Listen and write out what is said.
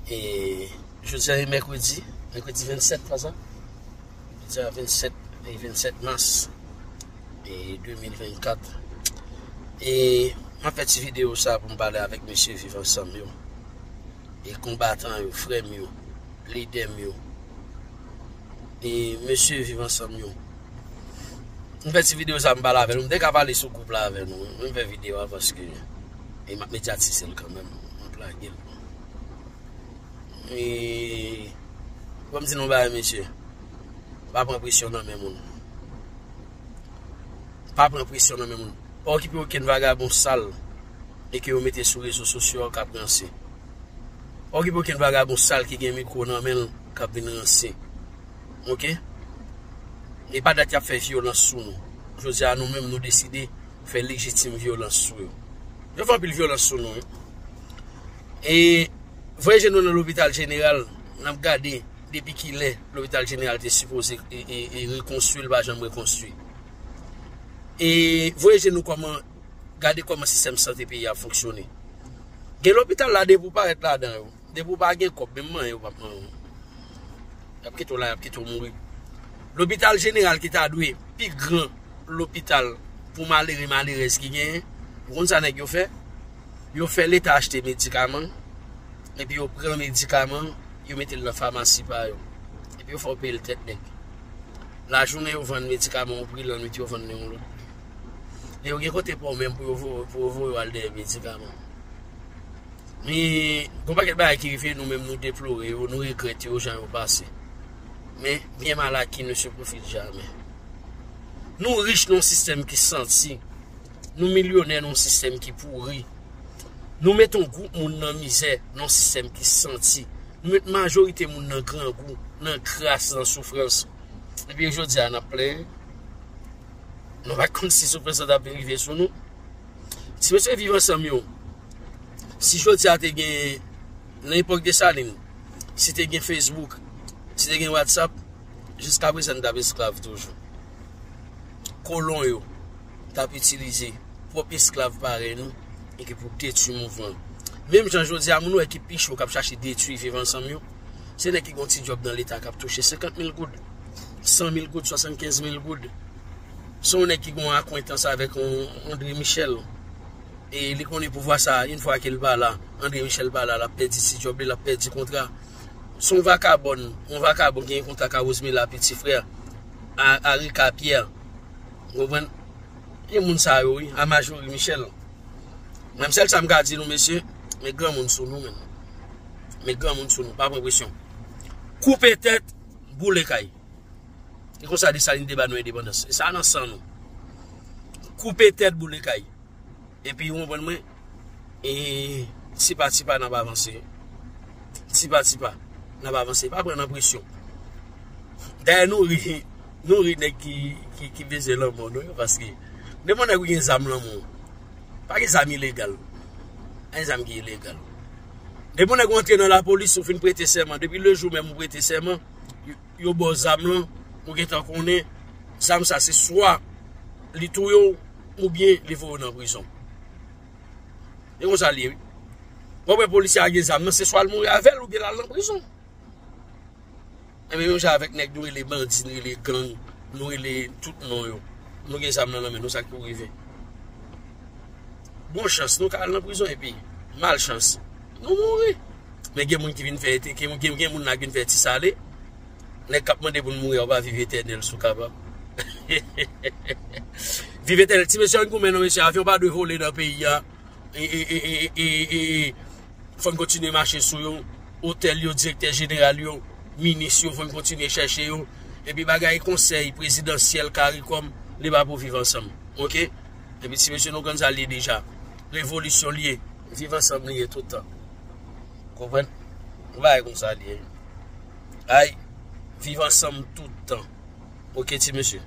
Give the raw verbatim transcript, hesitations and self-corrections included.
E jodi a e mèkredi, mèkredi vennsèt, pa sa? Jodi a vennsèt, e vennsèt mas, e de mil vennkat. E m ap fè ti videyo sa pou m pale avèk mesye Viv Ansanm yo. E konbatan yo, frè m yo, lidè m yo. E mesye Viv Ansanm yo. M fè ti videyo sa, m pale avè nou. M te ka pale sou gwoup la avè nou. M fè videyo a paske e m ap medyatize l kanmenm. M ap lage l. E, ban m di nou bagay, mesye. Pa pran presyon nan men moun. Pa pran presyon nan men moun. Pa okipe okenn vagabon sal e ke yo mete sou rezo sosyo a k ap ranse. Pa okipe okenn vagabon sal ki gen mikwo nan men l k ap vin ranse. Oke? E pa dat y ap fè vyolans sou nou. Jodi a, nou menm, nou deside fè lejitim vyolans sou yo. Yo fè anpil vyolans sou nou, wi. E voye je nou nan lopital jeneral, n ap gade depi kilè lopital jeneral te sipoze e, e, e rekonstwi, l pa janm rekonstwi. E voye je nou kòman, gade kòman sistèm sante peyi a fonksyone. Gen lopital la, depi w parèt ladan yo, depi w pa gen kòb, menm manyen yo p ap manyen w. Y ap kite w la, y ap kite w mouri. Lopital jeneral ki ta dwe pi gran lopital pou malere, malerèz ki genyen, ou konn sa nèg yo fè? Yo fè Leta achte medikaman, epi yo pran medikaman, yo mete l nan famasi pa yo. Epi yo fè w peye l tèt nèg. Lajounen yo vann medikaman yon pri, lannwit yo vann li yon lòt pri. E yo gen kote pa w menm pou yo vo-, pou yo voye w al dèyè medikaman. Men, gon pakèt bagay ki rive nou menm, nou deplore yo, nou regrèt yo, jan yo pase. Men, bien mal acquis ne se profite jamais. Nou rich nan yon sistèm ki santi. Nou milyonè nan yon sistèm ki pouri. Nou met yon gwoup moun nan mizè nan yon sistèm ki santi. Nou met majorite moun nan grangou, nan kras, nan soufrans. Epi jodi a, n ap plenyen. Nou pa konn si soufrans lan t ap vin rive sou nou. Ti mesye Viv Ansanm yo, si jodi a te gen, nan epòk Desalin, si te gen Facebook, si te gen WhatsApp, jiska prezan n t ap esklav toujou. Kolon yo t ap itilize pwòp esklav parèy nou e ki pou detwi mouvman. Menm jan jodi a, moun wè ki pi cho k ap chache detwi Viv Ansanm yo, se nèg ki gon ti djòb nan Leta k ap touche senkant mil goud, san mil goud, swasannkenz mil goud. Se yon nèg ki gon akwentans avèk yon André Michel. E li konnen pouvwa sa, yon fwa ke l pa la, André Michel pa la, l ap pèdi ti djòb li, l ap pèdi kontra. Se yon vakabòn, yon vakabon ki gen kontak a Rosemela, piti frè a, a Rica Pierre. Ou konprann? E moun sa yo, wi, a Majorie Michel. Mwen, sèl sa m ka di nou, mesye, met granmoun sou nou, menm. Met granmoun sou nou, pa pran presyon. Koupe tèt, boule kay. E konsa Desalin te ba nou endepandans. E sa nan san nou. Koupe tèt, boule kay. Epi, ou konprann mwen, e, tipa tipa n ap avanse. Tipa tipa n ap avanse. Pa pran nan presyon. Dayè, nou ri, nou ri nèg ki, ki, ki bezwen lanmò nou yo, paske depi yon nèg ou gen zam nan men w, pa gen zam ilegal. Pa gen zam ki ilegal. Depi yon nèg ou antre nan lapolis, ou fin prete sèman, depi le jou menm ou prete sèman, yo, yo ba w zam lan, ou gentan konnen, zam sa se swa li touye w, oubyen li voye w nan prizon. E konsa l ye, wi. W ap wè polisye a gen zam nan, se swa l mouri avè l, oubyen l al nan prizon. Enben, menm jan avèk nèg nou rele bandi, nou rele gang, nou rele tout non yo. Nou gen zam nan nan men nou, sa k pou rive? Bon chans, nou ka al nan prizon, epi malchans, nou mouri. Men gen moun ki vin fè, gen, gen, gen moun la ki vin fè ti sale. Nèg k ap mande pou n mouri a, ou pa viv etènèl si w kapab. Viv etènèl. Ti mesye, ann goumen non, mesye. Avyon pa dwe vole nan peyi a. E, e, e, e, e, e, e, fò n kontinye mache sou yo. Otèl yo, direktè jeneral yo, minis yo, fò n kontinye chèche yo. Epi bagay konsèy prezidansyèl, karikòm, li pa pou Viv Ansanm. Oke? Epi ti mesye, nou konn sa l ye deja. Revolisyon l ye. Viv Ansanm li ye tout tan. Konprann? Yon bagay konsa l ye. Ay, Viv Ansanm tout tan. Oke, ti mesye.